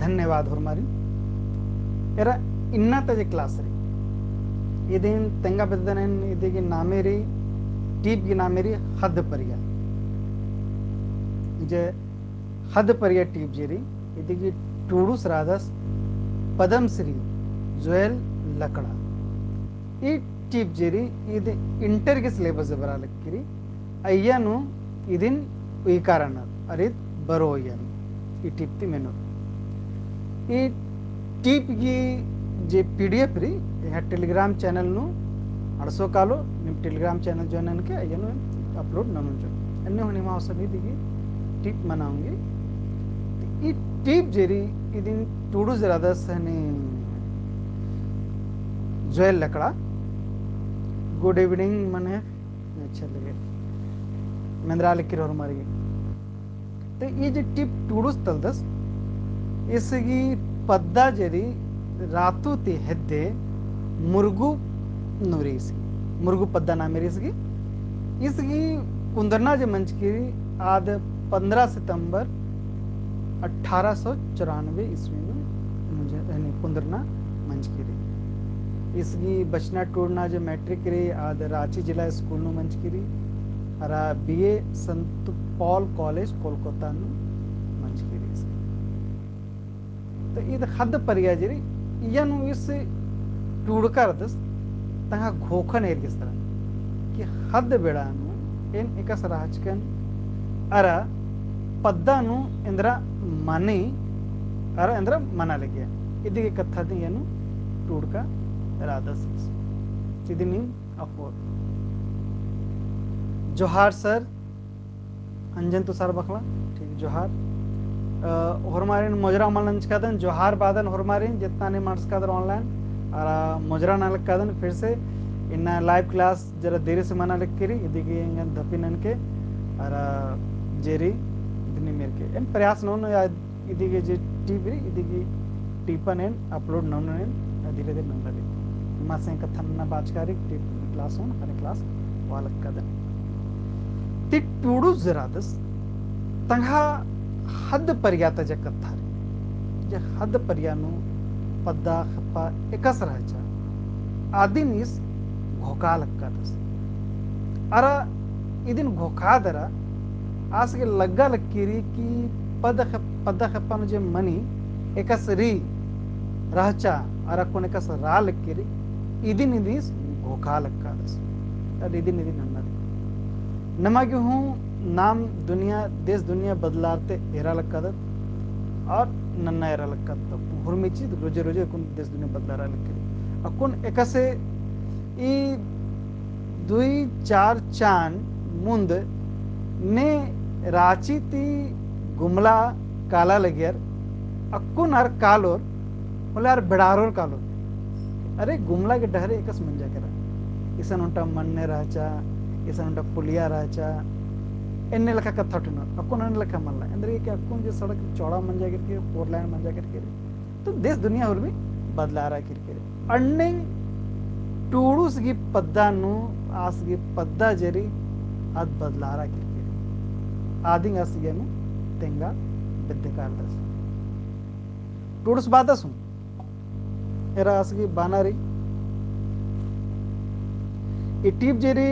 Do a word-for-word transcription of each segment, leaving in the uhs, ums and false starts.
धन्यवाद होरमारिन। एरा इन्ना ता जे class रई, इदिन तेंगा बेद्दन एन, इदी गही नामे रई, टीप गही नामे रई ख़द्द परिया। जे ख़द्द परिया टीप जे रई, इदी गही टूड़ुस रअदस पद्मश्री जोएल लकड़ा। ई टीप जे रई, इद inter गही syllabus बरआ लगी रई, अइय्या नू इदिन उइका रअनर, अरा ईद बरओ अइय्या नू, ई टीप ती मेनोर। ई टीप गही जे PDF रई, एंग्है Telegram channel नू अंड़सो कालो, नीम Telegram channel join ननके, अइय्या नू upload ननोन चिओन। अन्ने हूँ निमा ओसन इदी गही टीप मना ओंगी। ई टीप जे रई, इदिन टूड़ुस रअदस हनी जोएल लकड़ा। Good evening मने, अच्छा लगे। मेंदरा लगी रई होरमारिन। तो ई जे टीप टूड़ुस तलदस, ईस गही पद्दा जे रई रातू ती हेद्दे मुरगू नू रई ईस गही। मुरगू पद्दा नामे रई ईस गही। ईस गही कुन्दरना जे मंजकी रई आद पन्द्रह सितंबर अठारह सौ चौरानवे ईस्वी नू मुझे, यानी कुन्दरना मंजकी रई। ईस गही बचना टूड़ना जे मैट्रिक रई, आद रांची जिला स्कूल नू मंजकी रई, अरा बीए संत पॉल कॉलेज कोलकाता नू मंजकी रई ईस गही। तो ईद ख़द्द परिया जे रई, इय्या नू ईस टूड़का रअदस, तंग्है घोखन एरगेस तरा कि ख़द्द बेड़ा नू एन एकासे रहचकन, अरा पद्दा नू एन्दरा मनी, अरा एन्दरा मना लगिया। इदी गही कत्था ती इय्या नू टूड़का रअदस। इदी नीम अख़ोर। जोहार सर, अंजन तुषार बखला, ठीक, जोहार। अ, होरमारिन मोजरा मल नंजकादन, जोहार बादन होरमारिन, जेतना नीम अंड़सकादर online, अरा मोजरा नना लगकादन, फिर से इन्ना live class जरा देरी से मना लगी रई, इदी गही एंगन धपी ननके, अरा जे रई, इतनी मेर के। एन प्रयास ननोन या इदी गही जे टीप रई, इदी गही टीपन एन upload ननोन एन, धीरे धीरे नन्ना रई। मासे कत्था नन्ना बाचका रई, टीप class होन, हने class वालक कदन। ती टूड़ुस जे रअदस, तंग्है ख़द्द परिया ता जे कत्था रई, जे ख़द्द परिया नू पद्दा ख़ेप्पा एकासे रहचा, अदिन ईस घोखा लगकादस। अरा इदिन घोखा दरा आस गे लग्गा लगी रई कि पद्दा ख़ेप-, पद्दा ख़ेप्पा नू जे मनी एकासे रई रहचा, अरा अक्कुन एकासे रआ लगी रई, इदिन इदिस घोखा लगकादस। अरा इदिन इदिन नन्ना रई। नमा गे हूँ नाम दुनिया, देश दुनिया बदलारते एरा लगकादत, और नन्ना एरा लगकादत। हुरमी चीज रोजे रोजे अक्कुन देश दुनिया बदलारा लगी रई। अक्कुन एकासे ई दुई चार चान मुन्द ने रांची ती गुमला काला लगियर, अक्कुन आर कालोर, होले आर बेड़ारोर कालोर। अरे गुमला गे डहरे एकासे मंजा केरा। इसन ओन्टा मन्ने रहचा, इसन ओन्टा पुलिया रहचा, एन्ने लेखा कत्था ठिना, अक्कुन एन्ने लेखा मल्ला। एन्देरगे कि अक्कुन जे सड़क चौड़ा मंजा केरके, four lane मंजा केरके, तो देश दुनिया हुरमी बदलारा केरके। अन्नेम टूड़ुस गही पद्दा नू आस गही पद्दा जे रई आद बदलारा केरके। आदिन आस इय्या नू तेंगा बेद्दका रअदस। टूड़ुस बादस हूँ। एरा आस गही बाना रई। ई टीप जे रई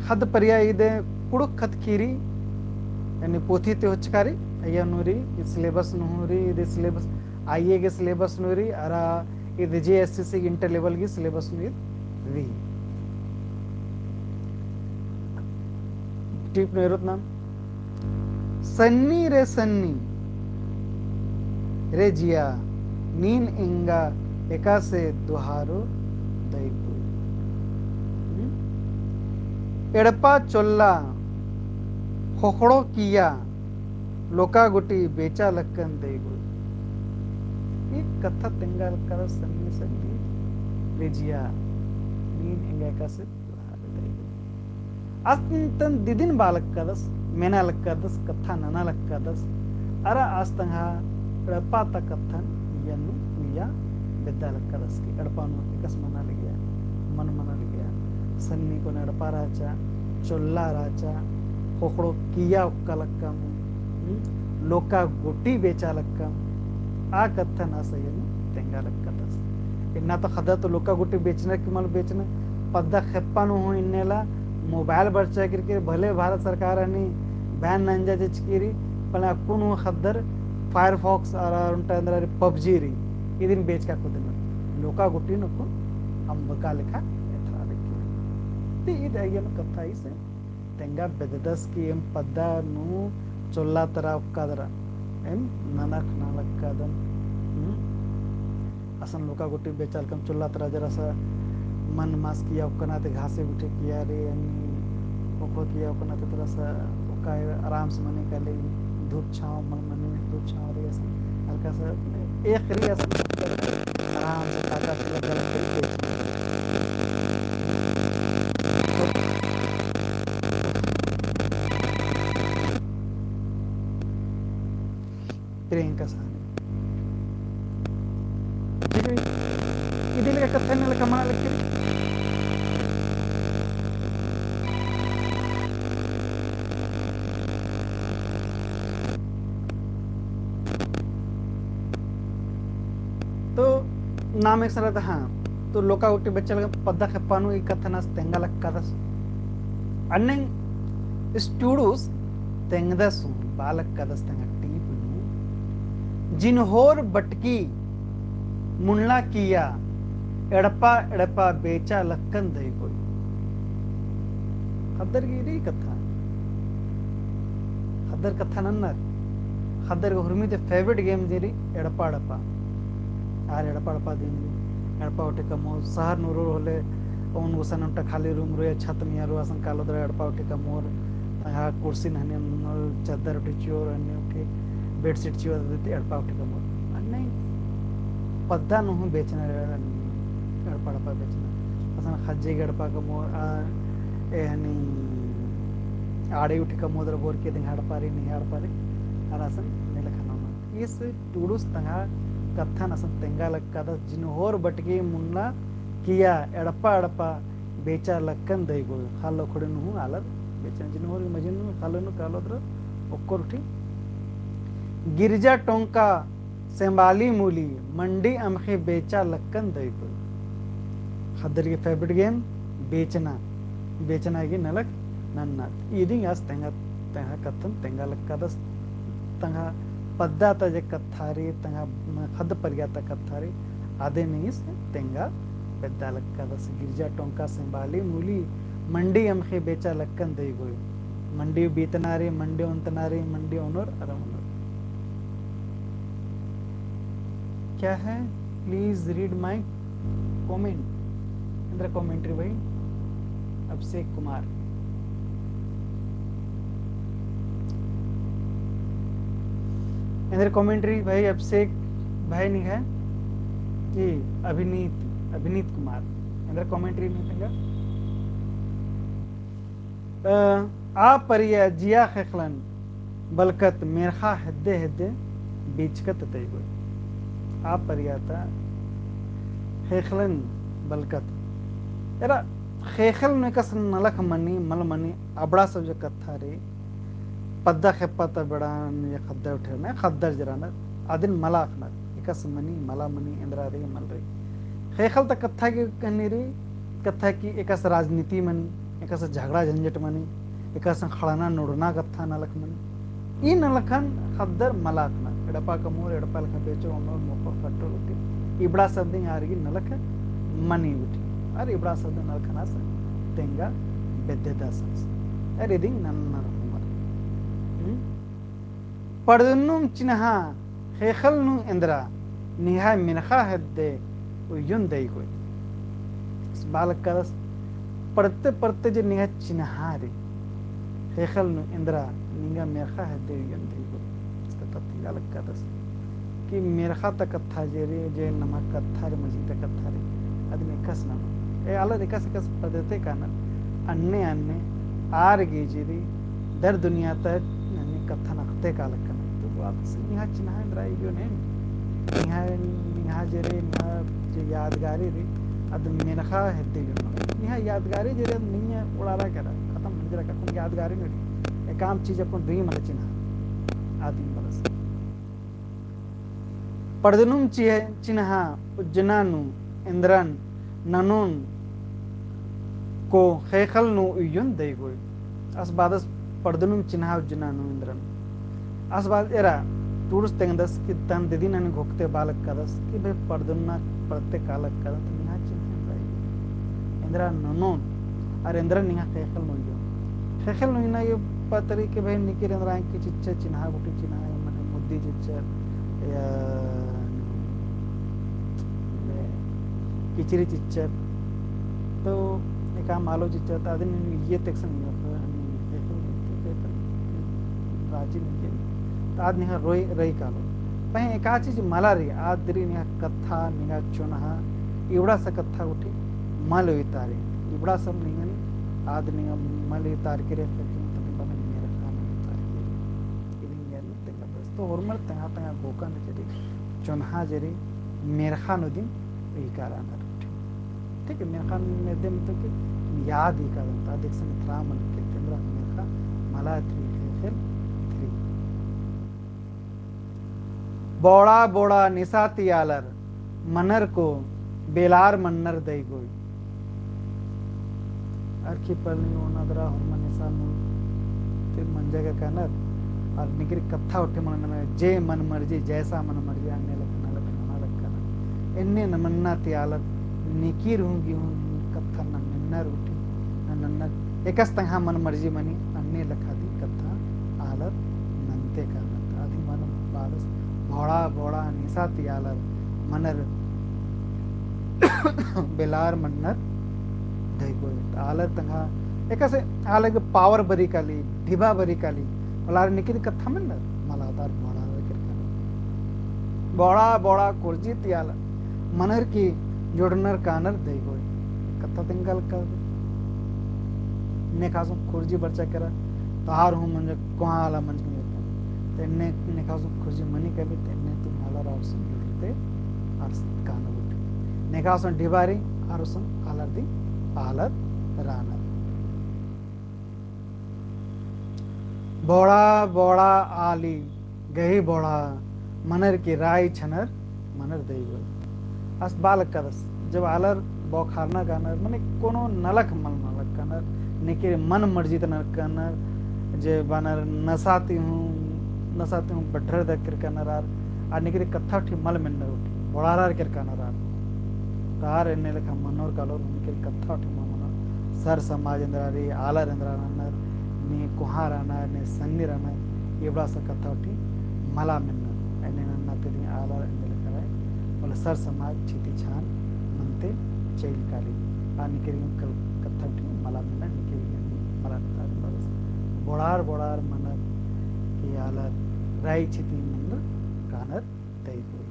ख़द्द परिया इदे कुँड़ुख़ ख़द्द ख़ीरी, यानी पोथी ती होचका रई, अइय्या नू रई, ई syllabus नू हूँ रई, इदे syllabus, IA गही syllabus नू रई, अरा इद JSSC inter level गही syllabus नू इद रई। टीप नू एरोत नाम। सन्नी रे सन्नी रे जिया, नीन एंगा एकासे दुहारो दइगो। हम्म? एड़पा चोल्ला, ख़ोख़ड़ो किया, लोका गुटी बेचा लक्कन दइगो। ई कत्था तेंगा लक्कदस सन्नी सन्नी रे जिया, नीन एंगा एकासे दुहारो दइगो। आस तन दिदिन बआ लक्कदस, मेना लक्कदस, कत्था नना लक्कदस, अरा आस तंग्है एड़पा ता कत्थन इय्या नू उइया बेद्दा लक्कदस कि एड़पा नू एकासे मना लगिया, मल मना लगिया, सन्नी कोन एड़पा रहचा, चोल्ला रहचा, ख़ोख़ड़ो किया ओक्का लक्कम, हम्म, लोका गुटी बेचा लक्कम, आ कत्थन आस अइय्या नू तेंगा लक्कादस। इन्ना तो ख़द्दर तो लोका गुट्ठी बेचना कि मल बेचना, पद्दा खेप्पा नू हूँ इन्नेला mobile बरचा केरकी, भले भारत सरकार हनी ban नंजा चिचकी रई, पले अक्कुन हूँ ख़द्दर Firefox और, और ओन्टा एन्दरा रई, PUBG रई, इदिन बेचका कुद्दनर। लोका गुट्ठिन अक्कुन अम्बका लेखा एथरा लगी। ती ईद अइय्या नू कत्था ईस तेंगा बेद्ददस कि एम पद्दा नू चोल्ला तरा ओक्कादरा, एम ननख नलक्कादन। हम्म? असन लोका गुट्ठी बेचालकम चोल्ला तरा जरा सा मन मास किया ओक्कना ते घासे गुट्ठी किया रई, अन्नी ओखो किया ओक्कना ते तरा सा ओक्का आराम से मनी काली धूप छाँव मन मनी धूप छाँव रई असन हल्का सा एक रई असन आराम से काटा से लगा लगा के प्रियंका सानी। ठीक है, इदी लेखा कत्था ने लेखा मना लगी। तो नाम एक सरत, हाँ, तो लोका गुट्ठी बेचालकम पद्दा खेप्पा नू ई कत्थन आस तेंगा लक्कादस। अन्ने इस टूड़ुस तेंगदस हूँ, बआ लक्कादस तेंगा टीप नू। जिनहोर बटकी मुन्ना किया, एड़पा एड़पा बेचा लक्कन दई कोई। ख़द्दर गे रई कत्था। ख़द्दर कत्था नन्नर। ख़द्दर गे हुरमी ते favourite game जे रई एड़पा एड़पा। आर एड़पा एड़पा दिम, एड़पा उठे कमो, शहर नू रओर होले, ओन गुसन ओन्टा खाली room रओ या छत मइय्याँ रओ, असन कालोदरा एड़पा उठे कमोर, तंगआ कुर्सी नू हनी चद्दर उठे चिओर, हनी उठे bedsheet चिओर, एड़पा उठे कमोर। अन्ने पद्दा नू हूँ बेचना रई, एड़पा एड़पा बेचना। असन ख़ज्जे गे एड़पा कमोर, आ, ए हनी आड़े उठे कमोदरा बोर के दिंग एड़पा रई, निंग्है एड़पा रई, आर असन ने लेखा नना। इस टूड़ुस तंगआ कत्थन असन तेंगा लक्कादस, जिनहोर बटकी मुन्ना किया, एड़पा एड़पा बेचा लक्कन दई कोई। ख़ल्ल ख़ोंड़े नू हूँ आलर बेचना, जिनहोर मझी नू ख़ल्ल नू कालोदरा ओक्कोर उठी। गिरजा टोंका सेंबाली मूली, मंडी अमख़ी बेचा लक्कन दई कोई। ख़द्दर गे favourite game बेचना, बेचना गे नलख नन्ना। इदिंग आस तेंगा, तेंगा कत्थन तेंगा लक्कादस, तंगआ पद्दा ता जे कत्था रई, तंगआ ख़द्द परिया ता कत्था रई, आदिन ईस तेंगा बेद्दा लक्कादस। गिरजा टोंका सेंबाली मूली, मंडी अमख़ी बेचा लक्कन दई कोई। मंडी बीतना रई, मंडी ओन्तना रई, मंडी ओनोर अरा ओनोर। क्या है? Please read my comment। एन्दरा comment रई भाई अभिषेक कुमार। एन्दरा comment रई भाई अभिषेक भाई निंग्है। ए अभिनीत, अभिनीत कुमार। एन्दरा comment रई निंग्है। अ, आ परिया जिया ख़ेख़लन बलकत मेर्ख़ा हेद्दे हेद्दे बेचकत दई कोई। आ परिया ता ख़ेख़लन बलकत। एरा ख़ेख़ल नू एकासे नलख मनी, मल मनी, अबड़ा सब जे कत्था रई, पद्दा खेप्पा ता बेड़ा नू जे ख़द्दर उठेर ना, ख़द्दर जे रअनर, अदिन मला अख़नर, एकासे मनी, मला मनी, एन्दरा रई, मल रई। ख़ेख़ल ता कत्था गे कहनी रई, कत्था कि एकासे राजनीति मनी, एकासे झगड़ा झंझट मनी, एकासे ख़ड़ना नुड़ना कत्था नलख मनी। ई नलखन ख़द्दर मला अख़नर, एड़पा कमोर, एड़पा लेखा बेचोर, ओनोर मोख़ोर ख़ट्टोर उठे। इबड़ा शब्दिन आर गे नलख मनी उठी। अरा इबड़ा शब्द नलखन आस तेंगा बेद्ददस। अरा इदिंग नन्नर हूँ मल। हम्म? पड़दनुम चिन्हा ख़ेख़ल नू एन्दरा, निंग्है मेर्ख़ा हेद्दे उइय्युन दई कोई। बआ लक्कादस, पड़ते पड़ते जे निंग्है चिन्हा रई, ख़ेख़ल नू एन्दरा, निंग्है मेर्ख़ा हेद्दे उइय्युन दई कोई। इसका तत्व बआ लक्कादस कि मेर्ख़ा ता कत्था जे रई, जे नमा कत्था रई, मझी ता कत्था रई, अदिन एकासे नना। ए आलर एकासे एकासे पद्दा ती कानर, अन्ने अन्ने आर गे जे रई, दर दुनिया ता अन्ने कत्थन अख़ते कालकन। तो बात से निंग्है चिन्हा एन्दरा इयो ने, निंग्है, निंग्है जे रई, निंग्है जे यादगारी रई, अद मेर्ख़ा हेद्दे इयो ने। निंग्है यादगारी जे रई, निंग्है उड़ारा केरा, खतम मंजरा का कुन यादगारी ने रई। एकअम चीज अक्कुन रई मला चिन्हा। आदिम बलस। पड़दनुम चिहे-, चिन्हा उज्जना नू एन्द्रन ननोन को ख़ेख़ेल नू उइयोन दईगोई। आस बादस पड़दनुम चिन्हा उज्जना नू एन्द्रन। आस बाद एरा टूड़ुस तेंगदस कि तन दिदिन हनी घोखते बआ लक्कादस कि भई पड़दनुम पड़ते का लक्कादस, तो निंग्है चिन्हा एन्द्रा उइयोन। एन्द्रा ननोन, अरा एन्द्रन निंग्है ख़ेख़ेल नू उइयोन। ख़ेख़ेल नू इन्ना गे पतरी कि भई निकिर एन्द्रा एंकी चिच्चर चिन्हा, गुट्ठी चिन्हा, मने मुद्दी चिच्चर, या किचरी चिच्चर, तो एका मालो चिच्चर, तो अदिन इय्या तेकसन राजी नहीं, तो आद निंग्है रोई रई कालो। पहें एका चीज मला रई, आद दिरी निंग्है कत्था, निंग्है चोन्हा, इबड़ा सा कत्था गुट्ठी मल उइतारी, इबड़ा सा निंगन आद निंग्है मल उइतारकी रई, तब बने मेरखा मल उइतारकी रई। इदिन गे तेंगा बस। तो होरमर तेंगा तेंगा गोकन चेरी चोन्हा जेरी मेरखा नू दिम उइका रअनर। ठीक है, मेरखा नू दिम तो कि याद उइका रअनर, तो देख संग थ्रा मल के तेंद्रा मेरखा मला थ्री ख़ेख़ेल थ्री। बोड़ा बोड़ा निसा ती आलर मनर को बेलार मन्नर दईगोई। अरखी पलनी ओना दरा होरमा निसा नू ते मंजा केरकानर, अरा निकिर कत्था उठे मन, मन जे मन मर्जी, जैसा मन मर्जी, अन्ने लखना लखना लखना। एन्ने न मन्ना ती आलर निकिर हूँ गे हूँ कत्था न मेन्नर उठी, न नन्नर एकासे तंग्है मन मर्जी मनी, अन्ने लखा दी कत्था आलर नन्ते कानर। अदिन मन बादस बोड़ा बोड़ा निसा ती आलर मनर बेलार मन्नर दईगोई। आलर तंग्है एकासे आलर गे power बरी काली, ढिबा बरी काली, आलर निकिर कत्था मेन्नर, मला तार बोड़ा केरकानर। बोड़ा बोड़ा खुर्जी ती आलर मनर की जोड़नर कानर दईगोई। कत्था तेंगा लक्का। नेखासुन खुर्जी बरचा केरा, तार हूँ मंजा कोहाँ आला मंजा केरा। तेन्ने नेखासुन खुर्जी मनी कभी, तेन्ने तुम आलर आर सुन जुड़ते आर कानर उठी। नेखासुन ढिबारी, आर सुन आलर दी आलर रानर। बोड़ा बोड़ा आली गही बोड़ा, मनर की राई छनर मनर दईगोई। आस बआ लक्कादस, जब आलर बौखारना कानर, मने कोनो नलख मल नलख कानर, नेके मन मर्जी ता नलख कानर, जे बानर नसा ती हूँ, नसा ती हूँ बढर दखर कानर आर, आर नेके कत्था उठी मल मेन्नर उठी, बोड़ारर केरकानर आर। तार एन्ने लेखा मनोर कालोर, नेके कत्था उठी मल मनोर, सर समाज एन्दरा रई, आलर एन्दरा रअनर, ने कोहाँ रअनर, ने सन्नी रअनर, इबड़ा सा कत्था उठी मला मेन्नर। एन्ने नन्ना तेरी आलर एन्ने लेखा रई, बोले सर समाज छिती छान मनते चइल काली। आ निकेरी कल कत्था उठी मला मेन्नर, निकेरी मला मेन्नर। बोड़ार बोड़ार मनर की आलर राई छिती मेन्नर कानर दईगोई।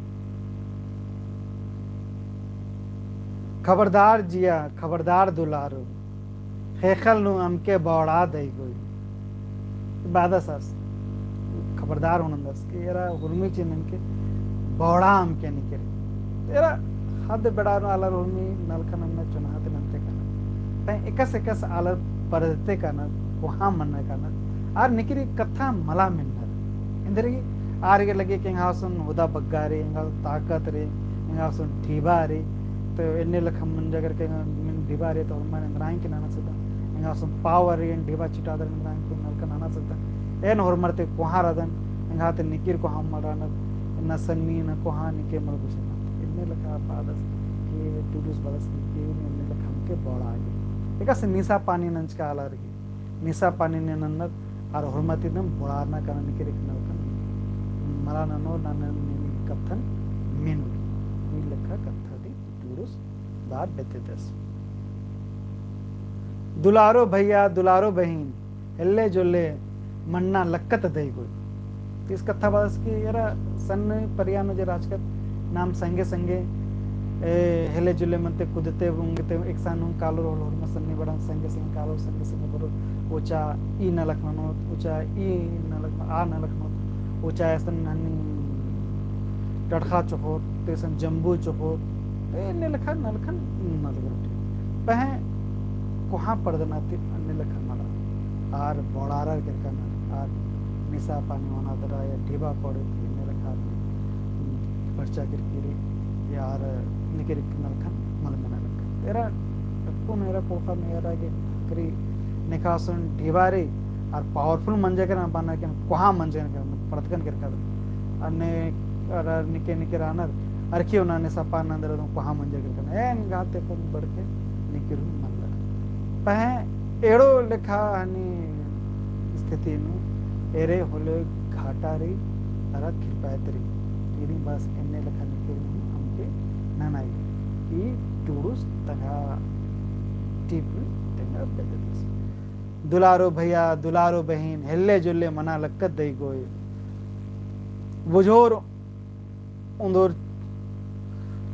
खबरदार जिया, खबरदार दुलारो, ख़ेख़ेल नू अमके बौड़ा दईगोई। बादस आस खबरदार होनंदस कि एरा हुरमी चिन्हन के बौड़ा अमके निकेरी। एरा हद बेड़ा नू आलर हुरमी नलखा नन्ना चोन्हा ती नन्ते कानर। तै एकस एकस आलर परदते कानर, कोहाँ मन्ना कानर। आर निकेरी कत्था मला मेन्नर। एन्देरगे आर गे लगे कि एंग्है गुसन हुदा बग्गा रई, एंग्है गुसन ताकत रई, एंग्है गुसन ढिबा रई। तो एन्ने लेखा मंजा केरके एन ढिबा रई तो होरमर एन्दरा एंकी नना सकदन। एंग्है गुसन power रई, एन ढिबा चिटादर एन्दरा एंकी नलखा नना सकदन। एन होरमर ती कोहाँ रअदन, एंग्है ती निकिर कोहाँ मल रअनर, एन्ना सन्नी ना कोहाँ निके मल गुसन। एन्ने लेखा बादस कि टूड़ुस बादस कि एन्ने लेखा अमके बौड़ा गे। एकस निसा पानी नंजका आलर गे। निसा पानी ने नन्नर आर होरमर ती दिम बोड़ारना कानर निकेरी नलखा मला ननोर, ना नन्नर कत्थन मेनोर। ई लेखा कत्था दी टूड़ुस बार बेद्ददस। दुलारो भैया, दुलारो बहिन, हेल्ले जुल्ले मन्ना लक्कत दईगोई। तीस कत्था बादस कि एरा सन्न परिया नू जे राजकत नाम संगे संगे, ए, हेल्ले जुल्ले मनते कुदते उंगते एकसन हूँ कालोर होल होरमा सन्नी बड़न संगे संगे कालोर संगे संगे बरोर ऊँचा ई नलख ननोत, ऊँचा ई नलख, आ नलख ननोत, ऊँचा एसन हनी टटखा चोखोत, तेसन जम्बू चोखोत, एन्ने लेखा नलखन नलख रोटी। पहें कोहाँ परदना ती अन्ने लेखा मला। आर बोड़ारर केरकानर, आर निसा पानी ओना दरा या ढिबा कोड़े ती अन्ने लेखा, हम्म, बरचा केरकी रई, आर निके निके नलखन मल मेना लक्का। एरा अक्कुन एरा कोखा मेरा गे खक्खरी नेखा सुन ढिबा रई, आर powerful मंजा केरा बअनर के कोहाँ मंजा केरा पड़दकन केरका दन। अन्ने अरा निके निके रअनर, अरखी ओना ने सपा नंदर दो कोहाँ मंजा केरका दन। एन गाते कुन बड़के निके रई मल्ला। पहें एड़ो लेखा हनी स्थिति नू एरे होले घाटा रई, अरा किरपायत रई। इदी बस एन्ने लेखा निके रई अमके ननाई। ई टूड़ुस तंगआ टीप नू तेंगा बेद्ददस। दुलारो भैया, दुलारो बहिन, हेल्ले जुल्ले मना लक्कत दई गोय। बुझोर ओन्दोर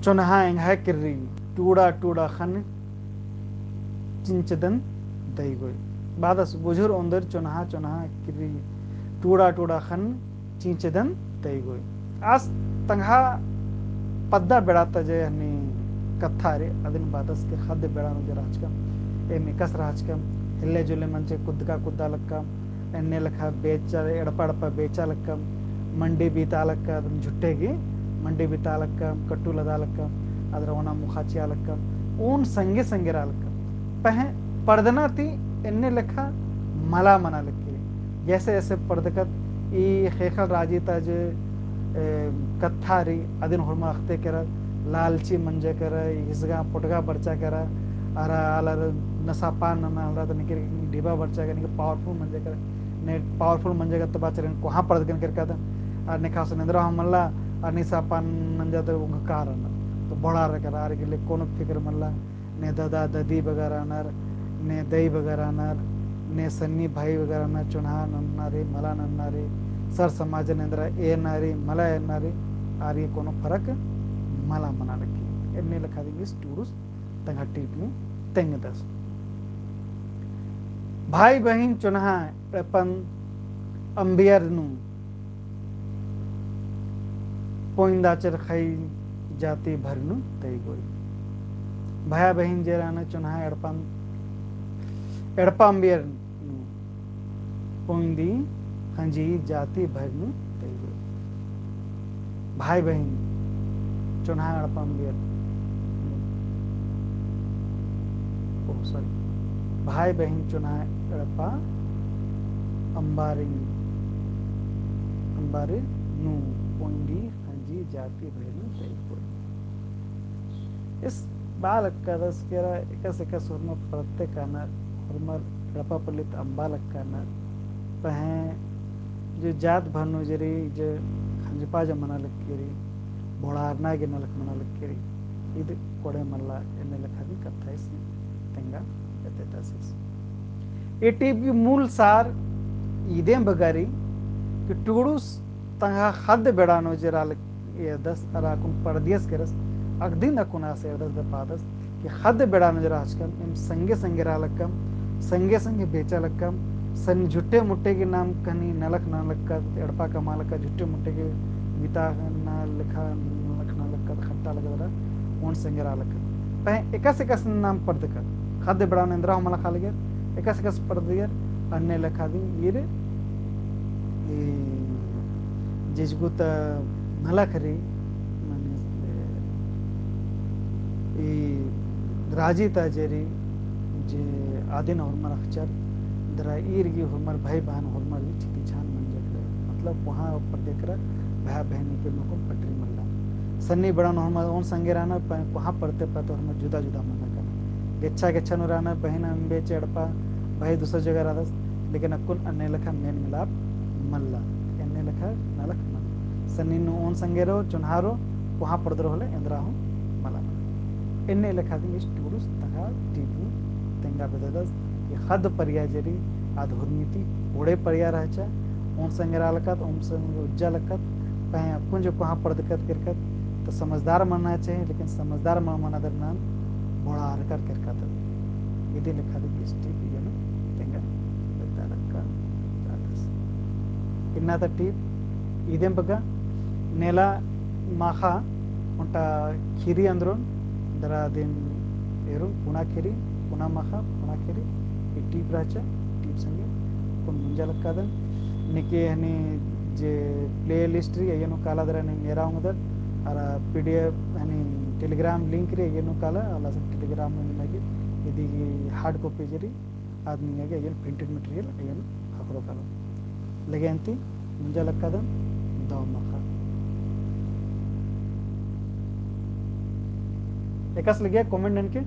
चोन्हा एंग्है किर्री, टूड़ा टूड़ा ख़न्न चिंचदन दई गोय। बादस बुझुर ओन्दोर चोन्हा चोन्हा किर्री, टूड़ा टूड़ा ख़न्न चिंचदन दई गोय। आस तंगआ पद्दा बेड़ा ता जे हनी कत्था रई, अदिन बादस के ख़द्द बेड़ा नू जे रहचकम, एम एकासे रहचकम, हेल्ले जुल्ले मंचे कुद्दका कुद्दा लक्कम, एन्ने लेखा बेचा, एड़पा एड़पा बेचा लक्कम, मंडी बिता लक्कम, झुट्टे गे मंडी बिता लक्कम, कट्टू लदा लक्कम, अदरा ओना मुखा चिआ लक्कम, ओन संगे संगे रआ लक्कम। पहें पड़दना ती एन्ने लेखा मला मना लक्की। जैसे जैसे पड़दकत ई ख़ेख़ेल राजी ता जे, ए, कत्था रई, अदिन होरमर अख़ते केरा, लालची मंजा केरा, हिसगा पोटगा बरचा केरा, अरा आलर नशा पान नना आलर ता निके ढिबा बरचा केरा, निके powerful मंजा केरा, ने powerful मंजा केरा तो बाचर कोहाँ पड़दकन केरका दन, अरा ने खास निंद्रा हूँ मल्ला, अरा नशा पान नंजा तो उंग कार न, तो बड़ा रह केरा, आर गे ले कोनो फिक्र मल्ला, ने ददा ददी बगर रअनर, ने दई बगर रअनर, ने सन्नी भाई बगर रअनर, चोन्हा नन्ना रई, मला नन्ना रई, सर समाज नू एन्दरा एरना रई, मला एरना रई, आर गे कोनो फरक मला मना लक्की। एन्ने लेखा दिम ईस टूड़ुस तंगआ टीप नू तेंगदस। भाई बहिन चोन्हा एड़पन अम्बियर नू पोइंदा चरखई जाति भर नू तई गोई। भाया बहिन जे रअनर चोन्हा एड़पन, एड़पा अम्बियर नू पोइंदी खंजी जाति भर नू तई गोई। भाई बहिन चोन्हा एड़पा अम्बियर, ओ sorry, भाई बहिन चोन्हा एड़पा अम्बारिन, अम्बारिन नू पोइंदी खंजी जाति भर नू तई गोई। ईस बआ लक्कदस केरा एकासे एकासे होरमर परते कानर, होरमर एड़पा पल्ली ता अम्बा लक्कनर, पहें जे जात भर नू जे रई, जे खंजपा जे मना लक्की रई, बोड़ारना गे नलख मना लक्की रई, ईद कोड़े मल्ला एन्ने लेखा दिम कत्था ईस तेंगा एते तसिस। ए टीप गही मूल सार इदेम बग्गे रई कि टूड़ुस तंगआ ख़द्द बेड़ा नू जे रआ लक्की एरदस अरा अक्कुन परदियस केरस, अक्कुन अक्कुन आस एरदस दरा पादस कि ख़द्द बेड़ा नू जे रहचकम, एम संगे संगे रआ लक्कम, संगे संगे बेचा लक्कम, सन्नी झुट्टे मुट्टे गे नाम कहनी नलख नना लक्कत, एड़पा कमआ लक्कत, झुट्टे मुट्टे गे बिता ना लेखा नलख नना लक्कत, खट्टा लक्कत दरा, ओन संगे रआ लक्कत। पहें एकासे एकासे नाम परदकत, ख़द्द बेड़ा नू एन्दरा हूँ मला ख़ा लगियर, एकासे एकासे परदियर, अन्ने लेखा दिम ईर ई जिजगुत नलख रई, माने, ई राजी ता जे रई, जे आदिन होरमर अख़चर, दरा ईर गही होरमर भाई बहन होरमर गही छिती छान मंजा केरा। मतलब, कोहाँ परदे केरा, भाई बहन के नुकुम पटरी मल्ला। सन्नी बेड़ा नू होरमर ओन संगे रअनर, प-, कोहाँ परते परते होरमर जुदा जुदा मना कानर। गेच्छा गेच्छा नू रअनर, बहिन अम्बे चे एड़पा, भाई दूसर जगह रअदस, लेकिन अक्कुन अन्ने लेखा मेल मिलाप मल्ला। एन्ने लेखा नलख मल्ला। सन्नी नू ओन संगे रओ, चोन्हा रओ, कोहाँ परदर होले एन्दरा हूँ मला मल्ला। एन्ने लेखा दिम ईस टूड़ुस तंगआ टीप नू तेंगा बेद्ददस कि ख़द्द परिया जे रई, आद हुरमी ती कोड़े परिया रहचा, ओन संगे रआ लक्कत, ओन संगे उज्जा लक्कत, पहें अक्कुन जे कोहाँ परदकत केरकत, तो समझदार मना चाही, लेकिन समझदार मल मना दरा नाम बोड़ारकर केरकत। इदी लेखा दिम ईस टीप इय्या नू तेंगा बेद्दा लक्का रअदस। इन्ना ता टीप इदेम बग्गे। नेला माखा ओन्टा खीरी एन्दरओन, दरा दिम एरोन पुना खीरी, पुना माखा, पुना खीरी, ई टीप रहचा, टीप संगे अक्कुन मुंजा लक्कादन। निके हनी जे playlist रई, अइय्या नू काला दरा नीम एरा ओंगदर, अरा PDF यानी Telegram link रई, अइय्या नू काला, आलासिन Telegram नू निमा गे इदी गे hard copy जे रई, आद निमा गे अइय्या printed material अइय्या नू ख़क्खरओ काला। लगे अन्ती मुंजा लक्कादन, दव मखा। एकासे लगिया comment ननके,